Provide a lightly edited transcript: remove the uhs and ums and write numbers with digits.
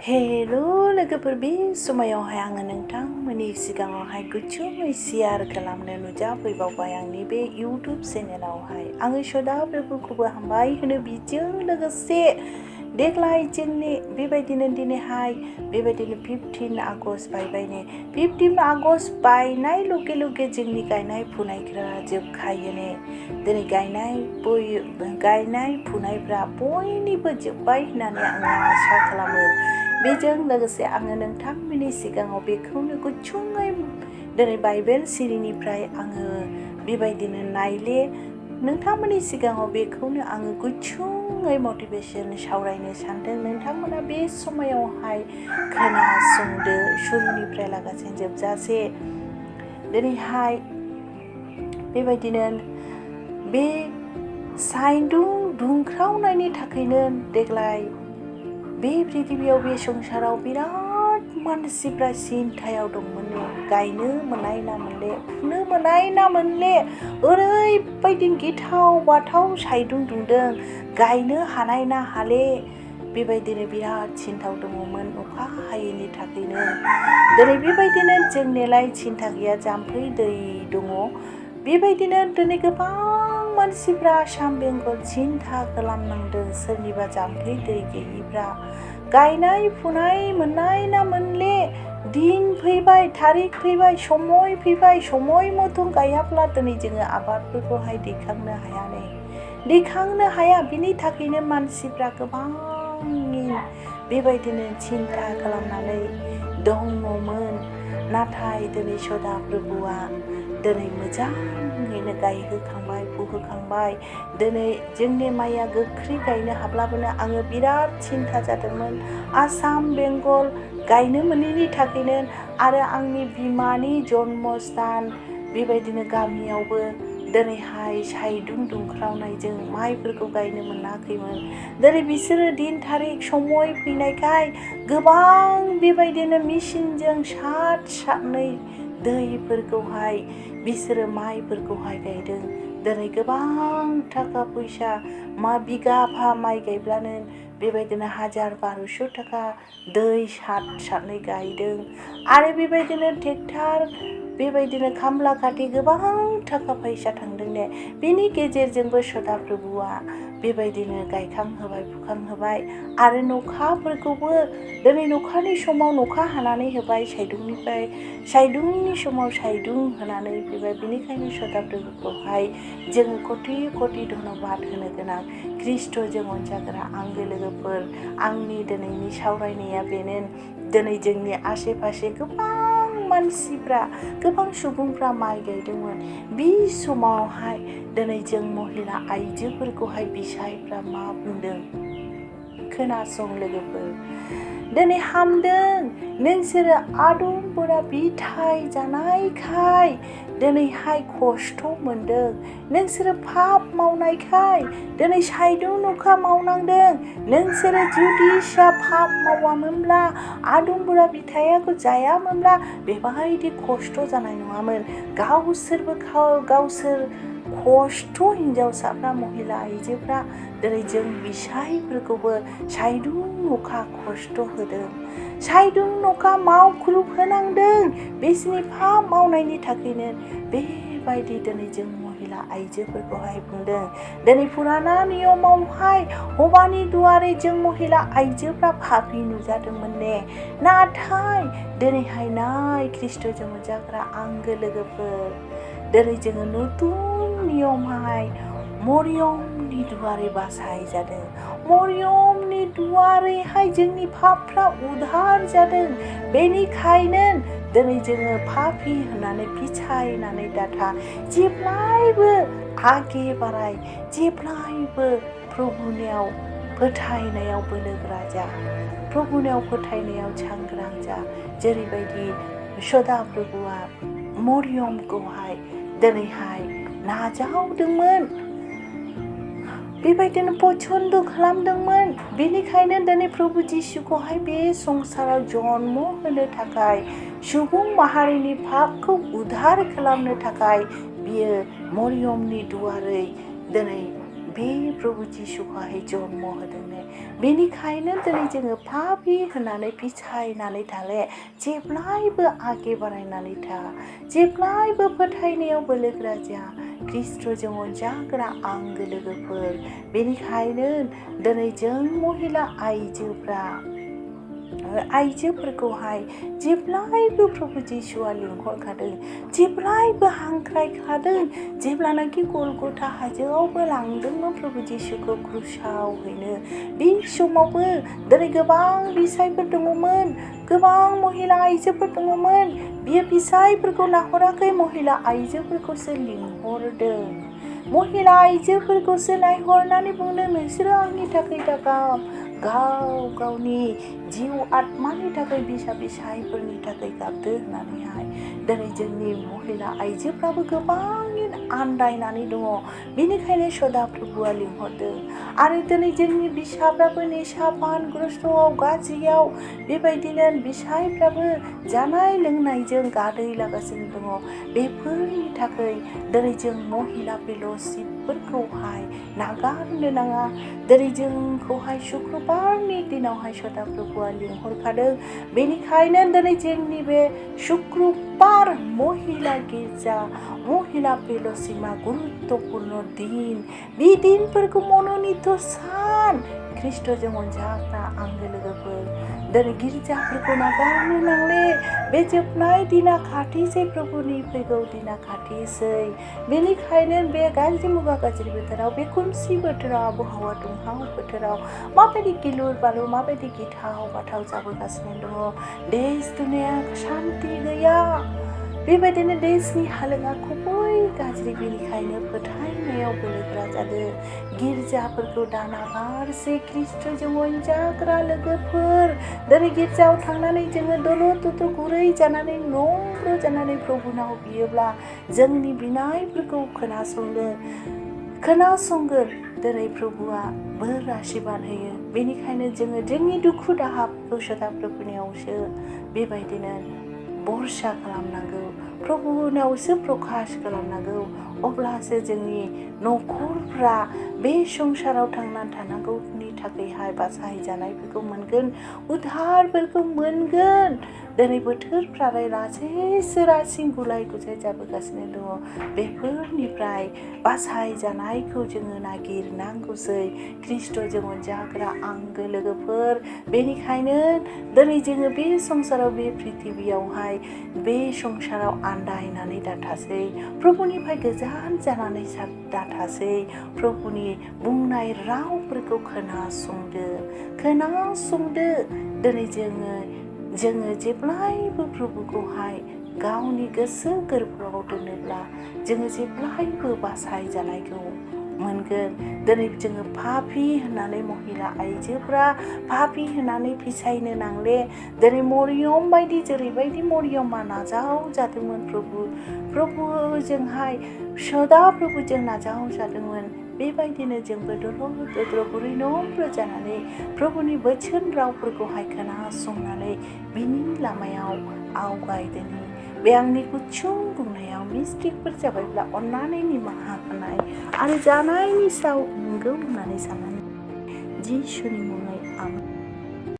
Hello लोगोफोर बे समायावहाय आङो नोंथांमोननि सिगाङावहाय गुसुङै शेयार खालामनो नुजाफैबावबाय आंनि बे इउटुब चेनेलावहाय आङो सदाफोरखौबो हामबाय होनो बेजों लोगोसे देग्लाय जोंनि बेबायदिनो दिनैहाय बेबायदिनो 15 आगस्ट बायबायने 15 आगस्ट बायनाय लगे लगे जोंनि गायनाय फुनायफ्रा जोबखायोने दिनै गायनाय फुनायफ्रा बयनिबो जोब्बाय होननानै आङो आसा खालामो। बेजों लोगोसे आङो नोंथांमोननि सिगाङाव बेखौनो गुसुङै दिनै बाइबेल सिरिनिफ्राय आङो बेबायदिनो नायले नोंथांमोननि सिगाङाव बेखौनो आङो गुसुङै मटिभेसन सावरायनो सानदों। नोंथांमोना बे समायावहाय खोनासंदो सुरुनिफ्राय लागासिनो जोबजासे। दिनैहाय बेबायदिनो बे सान्दुं दुंख्रावनायनि थाखायनो देग्लाय बे पृथिबियाव बे संसाराव बिराद मानसिफ्रा सिन्थायाव दंमोन। गायनो मोननाय ना मोनले फुनो मोननाय ना मोनले ओरैबायदि गिथाव बाथाव सान्दुं दुंदों गायनो हानाय ना हाले बेबायदिनो बिराद सिन्थाव दङमोन अखा हायैनि थाखायनो। दिनै बेबायदिनो जोंनिलाय सिन्था गैया जाम्फै दै दङ। बेबायदिनो दिनै गोबां मानसिफ्रा आसाम बेंगल सिन्था खालामनांदों सोरनिबा जाम्फै दै गैयिफ्रा गायनाय फुनाय मोननाय ना मोनले दिन फैबाय थारिख फैबाय समय फैबाय समय मथन गायाब्ला दिनै जोङो आबादफोरखौहाय दैखांनो हाया बिनि थाखायनो मानसिफ्रा गोबां बेबायदिनो सिन्था खालामनानै दङमोन। नाथाय दिनै सदा प्रभुआ दिनै मोजाङैनो गायहोखांबाय फुहोखांबाय। दिनै जोंनि माइया गोख्रै गायनो हाब्लाबोनो आङो बिराद सिन्था जादोंमोन आसाम बेंगल गायनो मोनैनि थाखायनो आरो आंनि बिमानि जन्मस्थान बेबायदिनो गामियावबो दिनैहाय सान्दुं दुंख्रावनायजों माइफोरखौ गायनो मोनाखैमोन। दिनै बिसोरो दिन थारिख समय फैनायखाय गोबां बेबायदिनो मेचिनजों सारनानै दैफोरखौहाय बिसोरो माइफोरखौहाय गायदों। दिनै गोबां थाखा फैसा बिगाफा माइ गायब्लानो बेबायदिनो 1000-1200 थाखा दै सारनानै गायदों आरो बेबायदिनो ट्रेक्टर बेबायदिनो खामला खाथि गोबां थाखा फैसा थांदों ने बिनि गेजेरजोंबो सदा प्रभुआ बेबायदिनो गायखांहोबाय फुखांहोबाय आरो नखाफोरखौबो दिनै नखानि समाव नखा हानानै होबाय सायदुंनि समाव सायदुं होनानै फैबाय। बिनिखायनो सदा प्रभुखौहाय जोङो कति धन्यबाद होनो गोनां। ख्रिस्ट'जों अनजाग्रा आंगो लोगोफोर आंनि दिनैनि सावरायनाया बेनो। दिनै जोंनि आसे पासे गोबां मानसिफ्रा गोबां सुबुंफ्रा माइ गायदोंमोन। बे समावहाय दिनै जों महिला आइजोफोरखौहाय बिसायफ्रा मा बुंदों खोनासं लोगोफोर। दिनै हामदों नोंसोरो आदुंफोरा बिथाइ जानायखाय दिनैहाय खस्थ' मोनदों। नोंसोरो पाप मावनायखाय दिनै सायदुं अखा मावनांदों। नोंसोरो जुदि पाप मावामोनब्ला आदुंफोरा बिथाइखौ जायामोनब्ला बेबायदि खस्थ' जानाय नङामोन। गावसोर खस्थ' हिन्जावसाफ्रा महिला आइजोफ्रा दिनै जों बिसायफोरखौबो सायदुं अखा खस्थ' होदों। सायदुं अखा मावख्रुब होनांदों बिसिनि पाप मावनायनि थाखायनो बेबायदि दिनै जों महिला आइजोफोरखौहाय बुंदों। दिनै फुराना नियमावहाय हौवानि दुवारै जों महिला आइजोफ्रा पापि नुजादोंमोन ने नाथाय दिनैहाय नाय ख्रिस्ट'जों मोनजाग्रा आंगो लोगोफोर दिनै जोङो नতুन नियमहाय मरियमनि दुवारै बासाय जादों। मरियमनि दुवारैहाय जोंनि पापफ्रा उधार जादों। बेनिखायनो दिनै जोङो पापि होननानै बिसायनानै दाथा जेब्लायबो आगे बाराय जेब्लायबो प्रभुनियाव फोथायनायाव बोलोगोरा जा प्रभुनियाव फोथायनायाव सांग्रां जा। जेरैबायदि सदा प्रभुआ मरियमखौहाय दिनैहाय नाजावदोंमोन बेबायदिनो पसन्द खालामदोंमोन। बेनिखायनो दिनै प्रभु जिसुखौहाय बे संसाराव जन्म होनो थाखाय सुबुं माहारिनि पापखौ उधार खालामनो थाखाय बियो मरियमनि दुवारै दिनै बे प्रभु जिसुखौहाय जन्म होदोंनो बेनिखायनो दिनै जोङो पापि होननानै फिसायनानै थाले जेब्लायबो आगे बारायनानै था जेब्लायबो फोथायनायाव बोलोगोरा जा ख्रिस्ट'जों अनजाग्रा आंगो लोगोफोर बेनिखायनो दिनै जों महिला आइजोफोरखौहाय जेब्लायबो प्रभु जिसुआ लिंहरखादों जेब्लायबो हांख्रायखादों जेब्लानाखि गलगथा हाजोआवबो लांदोंमोन प्रभु जिसुखौ क्रुसाव हैनो बे समावबो दिनै गोबां बिसायफोर दङमोन गोबां महिला आइजोफोर दङमोन बियो बिसायफोरखौ नाहराखै महिला आइजोफोरखौसो लिंहरदों महिला आइजोफोरखौसो नायहरनानै बुंदों नोंसोरो आंनि थाखाय दागाम गाव गावनि जिउ आत्मानि थाखाय बिसायफोरनि थाखाय गाबदो होननानैहाय दिनै जोंनि महिला आइजोफ्राबो गोबां आन्दायनानै दङ बेनिखायनो सदा प्रभुआ लिंहरदों आरो दिनै जोंनि बिसाफ्राबो निसापानग्रस्तआव गाज्रियाव बेबायदिनो बिसायफ्राबो जानाय लोंनायजों गादै लागासिनो दङ बेफोरनि थाखाय दिनै जों महिला फेल'शिपफोरखौहाय नागारनो नाङा दिनै जोंखौहाय शुक्रबारनि दिनावहाय सदा प्रभुआ लिंहरखादों बेनिखायनो दिनै जोंनि बे शुक्रबार महिला गिर्जा महिला फेल'शिपआ गुरुत्वपूर्ण दिन बे दिनफोरखौ मन'नित सान ख्रिस्ट'जों अनजाग्रा आंगो लोगोफोर दिनै गिर्जाफोरखौ नागारनो नांले बे जोबनाय दिना खाथिसै प्रभुनि फैगौ दिना खाथिसै बेनिखायनो बे गाज्रि मुगा गाज्रि बोथोराव बे खोमसि बोथोराव आबहावा दुंहाव बोथोराव माबायदि गिलुर बालु माबायदि गिथाव बाथाव जाबोगासिनो दङ देश दुनिया शान्ति गैया बेबायदिनो देशनि हालोदा गुबै गाज्रि बेनिखायनो फोथायनायाव बोलोगोरा जादों गिर्जाफोरखौ दानागारसै ख्रिस्ट'जों अनजाग्रा लोगोफोर दिनै गिर्जायाव थांनानै जोङो दलद दलद गुरै जानानै नम्र जानानै प्रभुनाव बियोब्ला जोंनि बिनायफोरखौ खोनासंगोन दिनै प्रभुआ बोर आशीर्बाद होयो बेनिखायनो जोङो जोंनि दुखु दाहाफोरखौ सदा प्रभुनियावसो बेबायदिनो भरसा खालामनांगौ प्रभुनावसो प्रकाश खालामनांगौ अब्लासो जोंनि न'खरफ्रा बे संसाराव थांनानै थानांगौनि थाखायहाय बासायजानायफोरखौ मोनगोन उद्धारफोरखौ मोनगोन दिनै बोथोरफ्रालाय रासिन गुलाय गुजाय जाबोगासिनो दङ बेफोरनिफ्राय बासायजानायखौ जोङो नागिरनांगौसै ख्रिस्ट'जों अनजाग्रा आंगो लोगोफोर बेनिखायनो दिनै जोङो बे संसाराव बे पृथिबियावहाय बे संसाराव आन्दायनानै दाथासै प्रभुनिफ्राय गोजान जानानै दाथासै प्रभुनि बुंनाय रावफोरखौ खोनासंदो दिनै जोङो जेब्लायबो प्रभुखौहाय गावनि गोसो गोरबोआव दोनोब्ला जोङो जेब्लायबो बासायजानायखौ मोनगोन दिनै जोङो पापि होननानै महिला आइजोफ्रा पापि होननानै फिसायनो नांले दिनै मरियम बायदि जेरैबायदि मरियमा नाजावजादोंमोन प्रभुजोंहाय सदा प्रभुजों नाजावजादोंमोन बेबायदिनो जोंबो दद्र गुरै नम्र जानानै प्रभुनि बोसोन रावफोरखौहाय खोनासंनानै बिनि लामायाव आवगायदोनि बे आंनि गुसुं बुंनायाव मिस्टेकफोर जाबायब्ला अननानै निमाहा होनाय आरो जानायनि सायाव नंगौ होननानै साननानै जिसुनि मुङै आमेन।